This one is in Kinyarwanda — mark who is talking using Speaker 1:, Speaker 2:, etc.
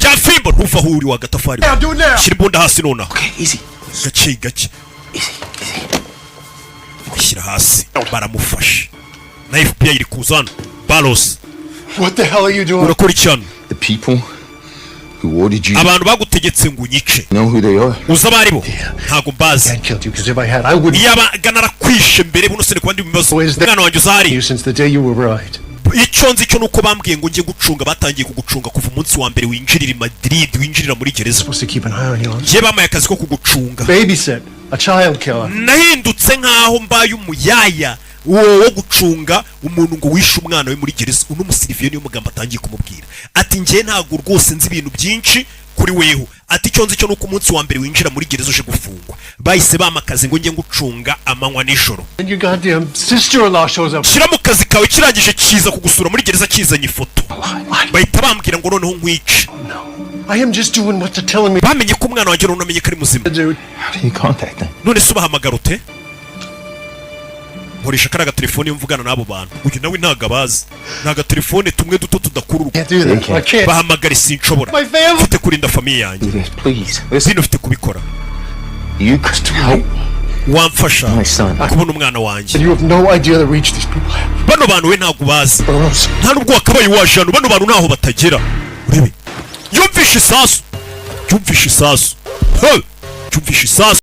Speaker 1: Rya fimbo, ntuva aho uri wa gatafari.
Speaker 2: Yeah, do it now.
Speaker 1: Shyira imbunda hasi nonaha.
Speaker 3: Okay, easy.
Speaker 1: Gake gake.
Speaker 3: Easy, easy.
Speaker 1: Shyira hasi. Baramufashe na FBI iri kuza hano, Baros.
Speaker 2: What the hell are you doing?
Speaker 1: Urakora iki hano?
Speaker 3: The people who ordered you
Speaker 1: Abantu bagutegetse ngo unyice,
Speaker 3: know who they are.
Speaker 1: uzi abo ari bo? Ntabwo mbazi.
Speaker 2: I killed you because if I had, I wouldn't.
Speaker 1: Iyabaga narakwishe mbere, buno se kuba ndi mu bibazo?
Speaker 2: Who is that?
Speaker 1: Umwana wanjye uzahari?
Speaker 2: You since the day you arrived.
Speaker 1: Icyo nzi cyo nuko bambwiye ngo njye gucunga, batangiye kugucunga kuva umunsi wa mbere winjirira i Madrid, winjirira muri gereza.
Speaker 2: Supposed to keep an eye on you.
Speaker 1: Njye bamaye akazi ko kugucunga.
Speaker 2: Babysit a child killer.
Speaker 1: Nahindutse nk'aho mbaye umuyaya uwo wo gucunga umuntu ngo wishe umwana we muri gereza. Uno musiriviye niyo magambo atangiye kumubwira, ati: "Njye ntabwo rwose nzi ibintu byinshi kuri weho." Ati: "Icyo nzi cyo nuko umunsi wa mbere winjira muri gereza uje gufungwa, bahise bamakazi ngo njye ngucunga amanywa nijoro."
Speaker 2: And your goddamn sister-in-law shows up.
Speaker 1: Shyira mu kazi kawe. Kirangije kiza kugusura muri gereza, kizanye ifoto, bahita bambwira ngo noneho nkwice.
Speaker 2: No. I am just doing what they're telling me
Speaker 1: Bamenye ko umwana wanjye none amenye ko ari muzima.
Speaker 2: to do.
Speaker 3: How do you contact them?
Speaker 1: None se ubahamagara ute? Nkoresha kariya gatelefone iyo mvugana n'abo bantu. Uyu nawe ntabwo abazi, ni agatelefone tumwe duto tudakururwa.
Speaker 2: Can't do that. I can't.
Speaker 1: Bahamagara, sinshobora.
Speaker 2: My family.
Speaker 1: Mfite kurinda famille yanjye.
Speaker 3: Do this, please. Listen,
Speaker 1: Bino ufite kubikora.
Speaker 3: you could help
Speaker 1: Wamfasha
Speaker 3: my son.
Speaker 1: kubona umwana wanjye?
Speaker 2: You have no idea the reach these people have.
Speaker 1: Bano bantu we ntabwo ubazi.
Speaker 2: Burrows.
Speaker 1: Nta nubwo wakabaye waje hano. Bano bantu ntaho batagera. Urebe, yumvishe isasu, yumvishe isasu. He! Yumvishe isasu.